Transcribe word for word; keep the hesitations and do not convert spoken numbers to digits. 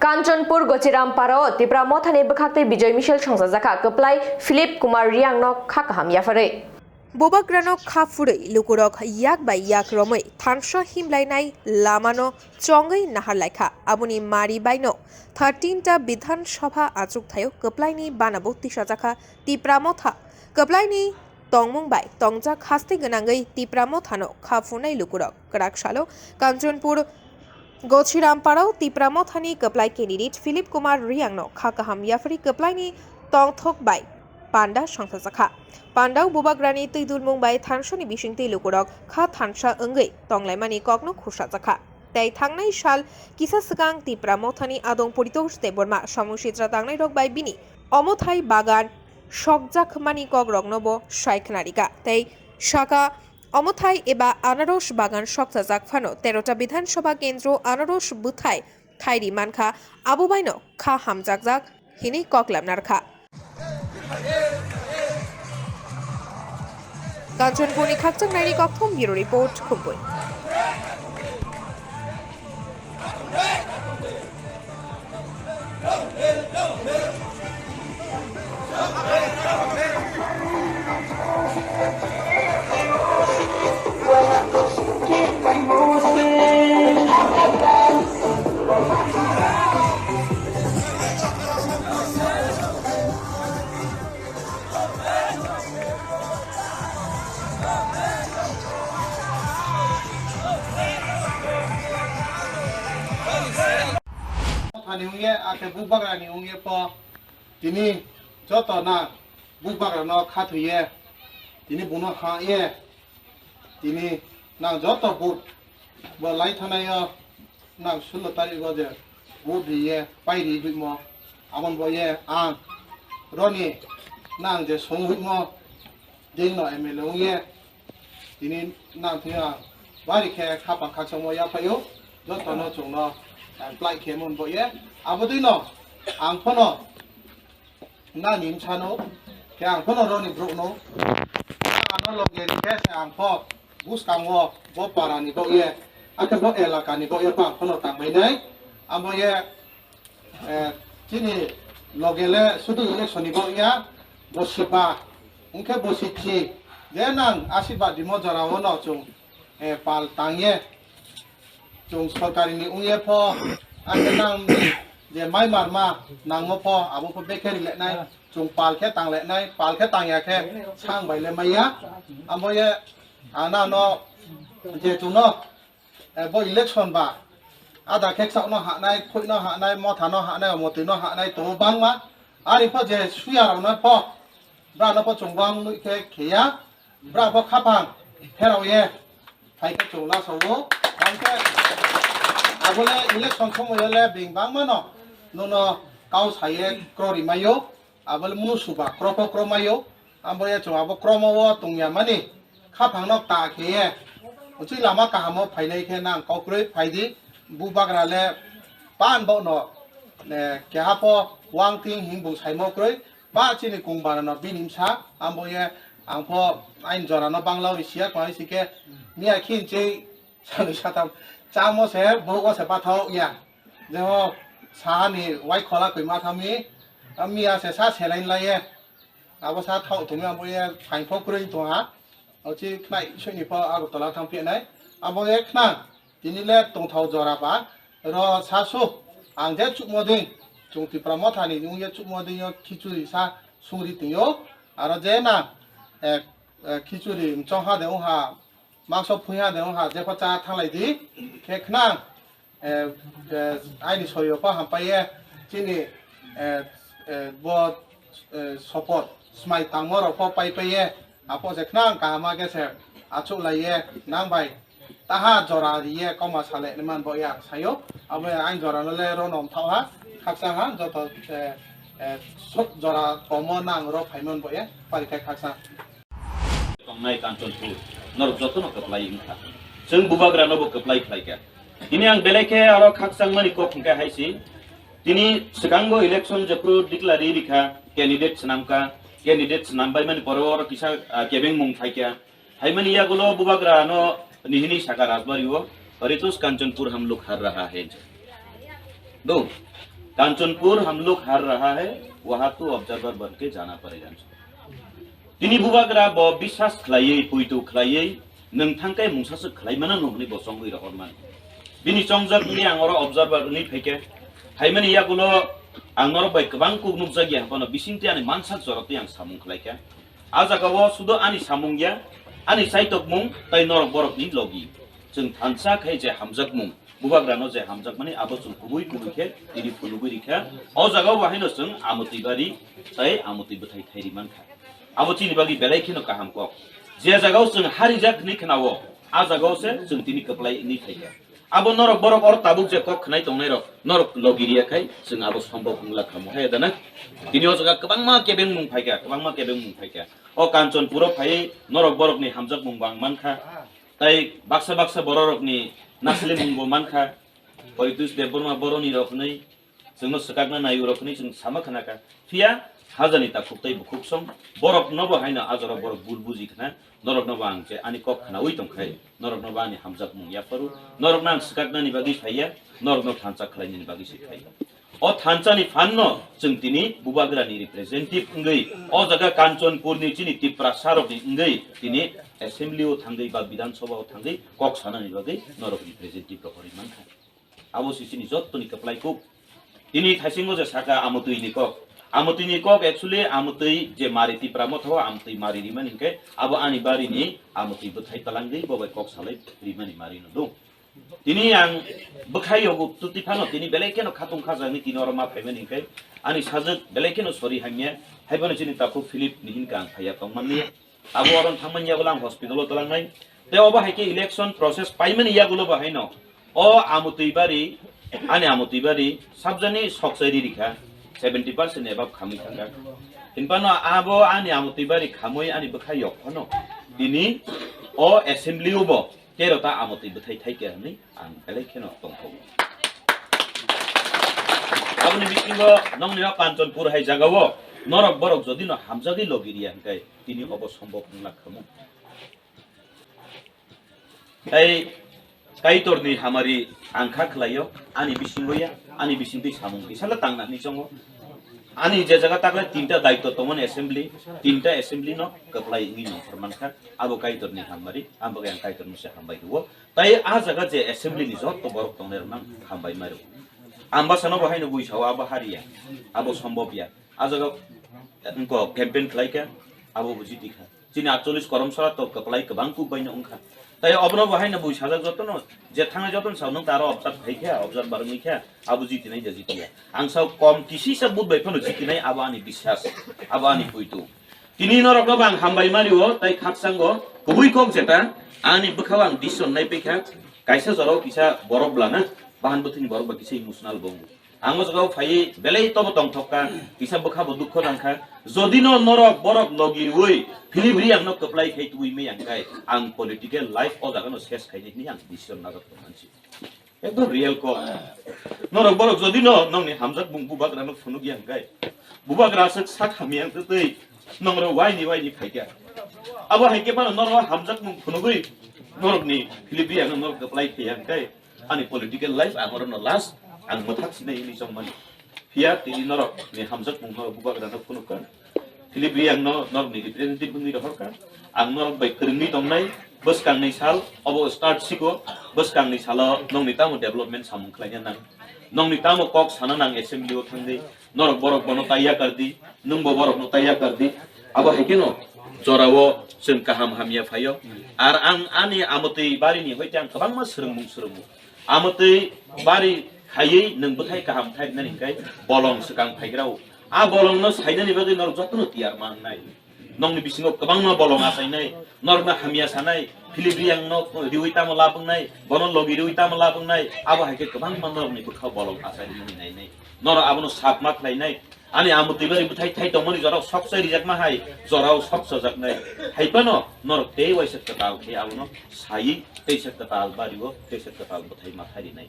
Kanchanpur Gochiram Parao Tipra Mothani bwkhaktwi Bijoy Misil songchajakha, kwplai Philip Kumar Riangno kha kaham yapharwi. Bubagrano kha phurwi lukurok yak bai yak romwi thansa himlainai lamano chongwi naharlaikha. Aboni mari baino thirteen ta Bidhan Sabha achukthayao kwplaini banabo tisajakha Tipra Motha. Kwplaini tongmung bai tongjak haste gwnangwi Tipra Mothano kha phunai lukurok. Kwrak salo Kanchanpur Gochiram Parao Tipra Mothani kwplai candidate Philip Kumar Riangno kha kaham yapharwi kwplaini tongthok bai panda songchajakha. Pandao bubagrani twi dulmung bai thansani bisingtwi lukurok kha thansa wngwi tonglaimani kokno khursajakha. Tei thangnai sal kisa swkang Tipra Mothani adong Paritosh Debbarma samung sitra tangnairok bai bini omothai bagan sokjakmani kokroknobo sai khwnarikha tei saka omothai eba anaros bagan sokchajak phano terota Bidhan Sabha kendro anaros bwthai thairi mankha, abo baino kha hamjakjak hinwi koklam narkha. Kanchanpurni khakchangnaini kokthum bureau report Khumpui. Thani wngye, akhe bubagrani wngye po, tini joto na bubagrano khathoye, tini buno ha ye, tini nang joto vote bo lai thanayo, nang sulo tarigo je vote riye, pai ri himo, amon bo ye ang roni nang je song himo, din no M L A wngye, tini nang thwi ang bari khe khapang khakchangmo yaphaio, joto no chwngno ang plai khe mon bo ye, abo dino ang phono nani bwsano, khe ang phono roni borokno, ano loge khe se ang pho bwskango bo parani bo ye, akhe bo elakani bo ye pho ang phono tangbainai. Amo ye, eh, chini loge le sudu election ni bo ya, bo siba, hwnkhe bo sitsi, je nang asiba dimo jora o no chwng, eh, pal tangye. Chwng sorkarini wngye pho, akhe nang je mai marma nangmo pho, abo pho bekhe rilenai, chwng pal khe tanglenai, pal khe tangya khe sang bai le maya. Amo ye, ano ano je chwngno, eh, bo election ba, ada khe chokno hanai, khuino hanai, mothano hanai, omotwino hanai, tongo bangma. Ari pho je suya rokno pho, brano pho chwng bang nui khe kheya. Bra bo khapang pherao ye phai khe chwng laso o. Hwnkhe abole election somoyo le bing bangma no nono kau saye kro rimayo, abole munu suba kro kro kro mayo. Abo ye chwng abo kromo o tongya mani khapang no ta khe ye. Uchi lama kahamo phainai khe nang kok kwrwi phai di, bubagra le pan bo no, eh, keha pho wang ting hing bung saimo kwrwi. Ba chini kung bara no bini bwsa, ambo ye ang pho ain jora no bangla wi siya kwmai si khe miya khin chei sani satam chamo se bo o se bathao ya. Jeho sahani wai khola kwi ma thami, a miya se sa selain la ye. Abo sa thao tumi ambo ye phain pho kwrwi tong ha. Ochi khnai soi ni pho Agartala thang phi nai. Abo ye khna Tini le tongthao jora ba, ro sa su. Ang je chukmo ding, chwng Tipra Motha ni nung ye chukmo ding yo khichuri sa sungri tong yo. Aro je na, eh, eh, khichuri mchong ha de ong ha, mangso phui ha de ong ha, je pho cha thanglai di. Khe khna, eh, eh, aini soyo pho hampai ye, chini, eh, eh, bo, eh, support, smai tangmo rok pho pai pai ye, Apo je khna kaham khe se achuk lai ye nang bai taha jora ri ye koma sale ni man bo ya sayo. Abo ya ang jora no le ro nom thao ha, khaksa ha, joto, eh, eh, sok jora komo nang ro phai man bo ya pari khai khaksa. Tongnai Kanchanpur, norok joto no kwplai wngkha. Chwng bubagra no bo kwplai khlai kha. Tini ang belai khe aro khakchang mani kok hwnkhe hai si. Tini swkango election jephru declare rikha, candidate swnamkha, candidate swnam bai mani pore oro kisa, ah, kebeng mung phaikha. Haimani yagulo bubagra no nihini saka Rajbari o, Paritos Kanchanpur hum log har raha hai. Do. Kanchanpur hum log har raha hai, wahan to observer ban ke jana padega. Tini bubagra bo biswas khlaiwi, puitu khlaiwi, nwng thangkai mungsa se khlai mano nungni bo chongwi rohor man. Bini chongjak ni ang oro observer ni phaikha. Phaimani yagulo ang norok bai kwbang kuk nukjak ya, hapano bisingtwi ani mansak jorotwi ang samung khlaikha. A jagao sudo ani samung ya, ani chaitokmung tai norok borokni logi. Chwng thansa khai je hamjakmung, bubagrano je hamjakmani abo chwng kubui kubui khe tini phunugwi rikha. O jagao bahaino chwng amotwi bari tai amotwi bwthai thairi mankha. Abo chini bagwi belai kheno kaham kok. Je jagao chwng harijak hwnwi khnao, a jagao se chwng tini kwplai wngwi phaikha. Abo norok borok oro tabuk je kok khnai tongnai rok, norok logi riya khai chwng abo sombok wngla khamu hai da na. Tini o jaga kwbangma kebengmung phaikha, kwbangma kebengmung phaikha. O Kanchanpuro phai norok borokni hamjakmung bo ang mankha. Tai baksa baksa bororokni naslimung bo mankha. Poritus Debbarma boroni rok hwnwi chwngno swkakna nai rok hwnwi chwng sama khna kha. Phiya hajani takhuk tei bukhuk song borokno bo haino a jorao borok bul buji khna, norokno bo ang je ani kok khnaui tong khai, norokno bo ani hamjakmung yapharu, norokno ang swkaknani bagwi phaiya, norokno thansa khlainani bagwi se phaiya. O thansani phanno chwng tini bubagrani representative wngwi o jaga Kanchanpurni chini Tiprasarokni wngwi tini assembly o thangwi ba Bidhan Sabha o thangwi kok sanani bagwi norok representative rok hwnwi mankha. Abo se chini jottoni kwplai kok. Tini thaisingo je saka amotwini kok. Amotwini kok actually amotwi je mari Tipra motha o amotwi mari rimani hinkhe abo ani barini amotwi bwthai talangwi bo bai kok salai rimani mari no dong. Tini ang bwkhai yogo tuti phano tini belai kheno khatung khajakni tini oro ma phaimani hinkhe ani sajwk belai kheno sori hamya. Haiphano chini takhuk Philip ni hinkhe ang phaiya tongmani. Abo oro thangmani yagulo ang hospital o twlangnai. Tei obo hai khe election process paimani yagulo bo haino. O amotwi bari, ani amotwi bari, sabjani soksai ri rikha, seventy percent above khamwi thangkha. Hinphano abo ani amotwi bari khamwi ani bwkha yok phano. Tini o assembly o bo tero ta amotwi bwthai thaikha hwnwi ang belai kheno tongthogo. Aboni bisingo nongni o Kanchanpur hai jagao norok borok jodi no hamjagwi logi riya hinkhe tini obo sombok wngla khamu. Tei Kaitorni hamari ang kha khlaio, ani bisingo ya, ani bisingtwi samung kisa le tangna hinwi chongo. Ani je jaga takle tinta daityo tongmani assembly, tinta assembly no kwplai wngwi nongkhor mankha, abo Kaitorni hamari, ang bagwi ang Kaitorno se hambai rwo. Tai a jaga je assembly ni jotto borok tongnai rokno ang hambai ma rwo. Ang bwsano bo haino bui sao abo hariya, abo sombobya. A jaga wngkha campaign khlaikha, abo bo jitikha. Chini atchollis koromsara to kwplai kwbang kuk baino wngkha. Tai obono bo haino bui sajak jotono, je thangnai jotono sao nwng ta aro observe khaikha, observe barwngwi kha, abo jitinai da jitiya. Ang sao kom kisisa vote bai phano jitinai, abo ani biswas, abo ani puitu. Tini norokno bo ang hambai mani o, tai khakchanggo, kubui kok jeta, ani bwkhao ang decision naipaikha, kaisa jorao kisa borok blana, bahan bwthwini borok ba kisa emotional bo wngo. Ang o jaga o phaiwi belai tobo tongthok kha, kisa bwkha bo dukho nang kha. Jodi no norok borok logi rwi Philip Reang no kwplai khai twi maya hwnkhe ang political life o jaga no ses khainai hwnwi ang decision najak tong mansi. Ekdom real ko. Norok borok jodi no nongni hamjakmung bubagra no phunuk ya hwnkhe, bubagra aswk sak hamya wng twi nongrok waini waini phaikha. Abo hai khe phano norok hamjakmung phunugwi norokni Philip Reang no norok kwplai khai ya hwnkhe, ani political life ang oro no last, ang mwthak sinai hwnwi chongmani. Phiya tini norok ni hamjakmung no bubagra no phunukha. Philip Reang no norok ni representative wngwi rohorkha. Ang norok bai kwrwngwi tongnai, bwskang ni sal, obo start siko, bwskang ni salo nokni tamo development samung khlaina nang, nokni tamo kok sana nang assembly o thangwi, norok borok bono tai yakar di, nwng bo borok no tai yakar di. Abo hai kheno jorao chwng kaham hamya phaio. Ar ang ani amotwi bari ni hoite ang kwbangma swrwngmung swrwngo. Amotwi bari khaiwi nwng bwthai kaham thai rinani hwnkhe bolong swkang phaigrao. A bolongno sainani bagwi norok jotono tiyar mangnai. Nokni bisingo kwbangma bolong achainai, norokno hamya sanai, Philip Reang no riwi tamo labwngnai, bono logi riwi tamo labwngnai, abo hai khe kwbangma norokni bwkhao bolong achai rinani nainai. Norok abono sakma khlainai. Ani amotwi bari bwthai thai tongmani jorao sokchai rijakma hai, jorao sokchajaknai. Hai phano norok tei waisa kwtal khe abono sayi, teisa kwtal bario, teisa kwtal bwthai ma thai rinai.